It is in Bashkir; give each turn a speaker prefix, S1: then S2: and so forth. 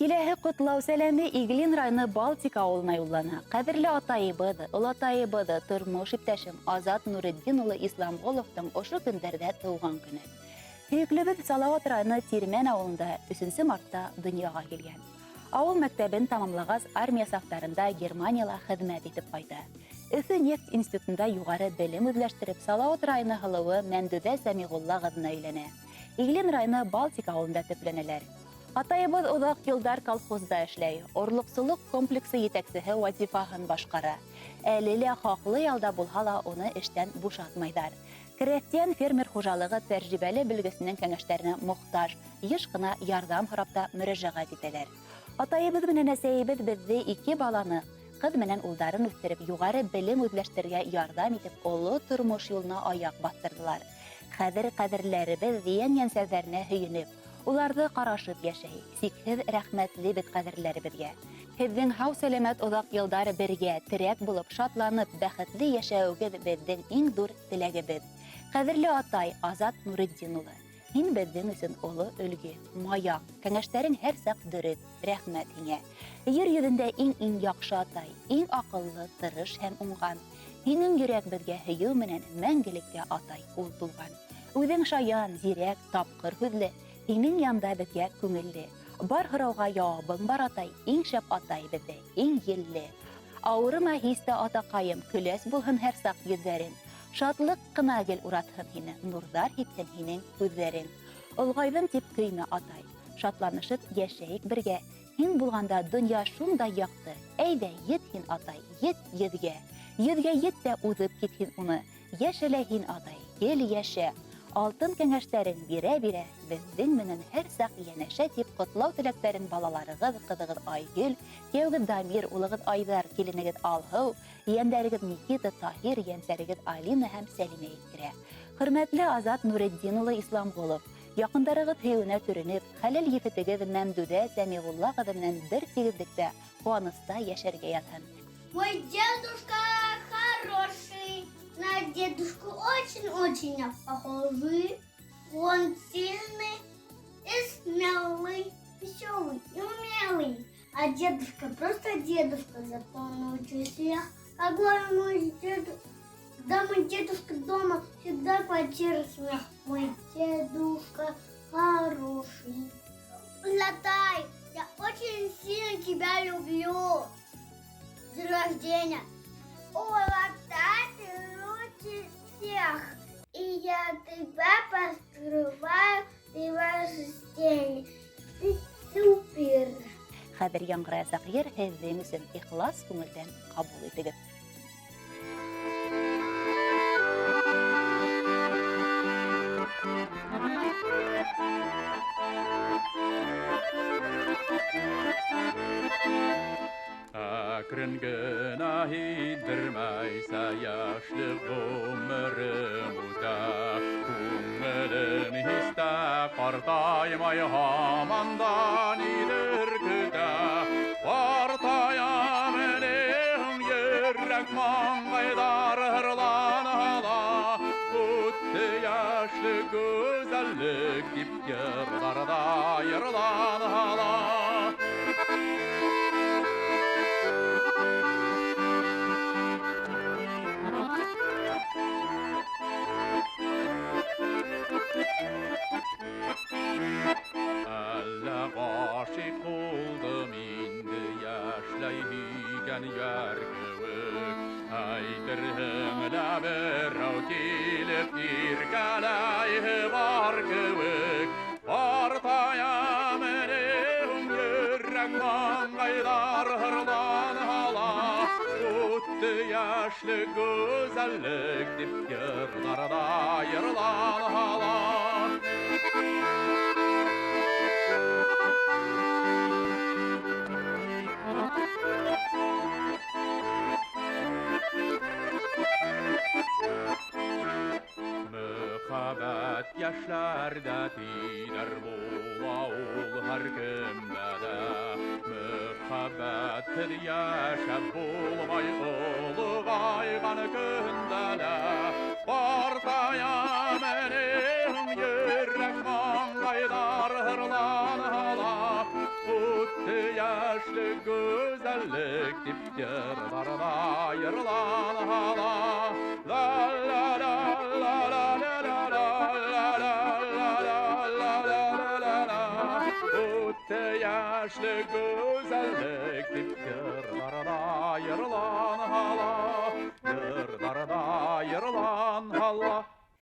S1: Киләһе ҡотлау сәләме Иглин районы Балтика ауылына юллана. Ҡәҙерле атайыбыҙ, олатайыбыҙ, тормош иптәшем Азат Нуретдин улы Исламғоловтың ошо көндәрҙә тыуған көнө. Һөйөклөбөҙ Салауат районы Тирмән ауылында 3 мартта донъяға килгән. Ауыл мәктәбен тамамлағас, армия сафтарында Германияла хеҙмәт итеп ҡайта. Өфө нефть институтында юғары белем үҙләштереп, Салауат районы һылыуы Мәмдүҙә Сәмиғулла ҡыҙына өйләнә. Иглин районы Балтика ауылында төпләнәләр. Атайыбыҙ оҙаҡ йылдар колхозда эшләй, орлоҡсолоҡ комплексы етәксеһе вазифаһын башҡара. Әле лә хаҡлы ялда булһа ла уны эштән бушатмайҙар. Крәҫтиән фермер хужалығы тәжрибәле белгесенең кәңәштәренә мохтаж, йыш ҡына ярҙам һорап та мөрәжәғәт итәләр. Атайыбыҙ менән әсәйебеҙ беҙҙе ике баланы, ҡыҙ менән улдарын үҫтереп, юғары белем үҙләштерергә ярҙам итеп, оло тормош юлына аяҡ баҫтырҙылар. Хәҙер ҡәҙерләребеҙ ейән-йәнсәҙәренә һөйөнөп, уларҙы ҡарашып йәшәй. Сикһеҙ рәхмәтлебеҙ ҡәҙерләребеҙгә. Һеҙҙең һау-сәләмәт оҙаҡ йылдар бергә, терәк булып, шатланып, бәхетле йәшәүегеҙ беҙҙең иң ҙур теләгебеҙ. Ҡәҙерле атай Азат Нуретдин улы, һин беҙҙең өсөн оло өлгө, маяҡ, кәңәштәрең һәр саҡ дөрөҫ, рәхмәт һиңә. Ер йөҙөндә иң-иң яҡшы атай, иң аҡыллы, тырыш һәм уңған. Һинең йөрәк беҙгә һөйөү менән мәңгелеккә атай ул тулған. Үҙең шаян, зирәк, тапҡыр һүҙле, һинең янда беҙгә күңелле. Бар һорауға яуабың бар атай, иң шәп атай беҙҙә, иң елле. Ауырыма һис тә атаҡайым, көләс булһын һәр саҡ йөҙҙәрең. Шатлыҡ ҡына гел уратһын һине, нурҙар һипһен һинең күҙҙәрең. Олғайҙым тип көймә атай, шатланышып йәшәйек бергә. Һин булғанда донъя шундай яҡты. Әйҙә, ет һин атай, ет йөҙгә. Йөҙгә ет тә уҙып кит һин уны. Йәшә лә һин атай, гел йәшә. Алтын кәңәштәрең бирә-бирә, беҙҙең менән һәр саҡ йәнәшә тип ҡотлау теләктәрен балаларығыҙ, ҡыҙығыҙ Айгөл, кейәүегеҙ Дамир, улығыҙ Айҙар, киленегеҙ Алһыу, ейәндәрегеҙ Никита, Таһир, ейәнсәрегеҙ Алина һәм Сәлимә еткерә. Хөрмәтле Азат Нуретдин улы Исламғолов, яҡындарығыҙ һөйөүенә төрөнөп, хәләл ефетегеҙ Мәмдүҙә Сәмиғулла ҡыҙы менән бер тигеҙлектә, ҡыуаныста йәшәргә яҙһын.
S2: Мой дедушка хороший, на дедушку очень-очень похожий. Он сильный и смелый, веселый и умелый. А дедушка просто дедушка, зато он научился я. Когда мой когда мой дедушка дома, всегда квартира смех. Мой дедушка хороший. Златай, я очень сильно тебя люблю. С днем рождения. Ой, ты лучше всех. И я тебя поздравляю с днем рождения. Ты супер.
S1: Хәҙер яңғыраясаҡ йыр һеҙҙең өсөн ихлас күңелдән ҡабул итегеҙ.
S3: Әкрен генә һиҙҙермәйсә йәшлек ғүмерем үтә. Күңелем һис тә ҡартаймай, һаман да ниҙер көтә. Ҡартаям әле, йөрәк маңғайҙар һырланһа ла, үтте йәшлек гүзәллек тип йырҙарҙа йырланһа ла. Әллә ғашиҡ булдым инде йәшләй һөйгән йәр кеүек. Әйтерһең лә берәү килеп иркәләйһе бар кеүек. Ҡартаям әле, йөрәк маңғайҙар һырланһа ла, үтте йәшлек гүзәллек тип йырҙарҙа йырланһа ла. Мөхәббәт йәшләрҙә тиҙәр була ул һәр кемдә лә. Мөхәббәтһеҙ йәшәп булмай олоғайған көндә лә. Ҡартаям әле, йөрәк маңғайҙар һырланһа ла, үтте Үтте яшьлек, гүзәллек дип йырларда йырлана ла. La la la la la la la la la la la la la la la la. Үтте яшьлек, гүзәллек дип йырларда.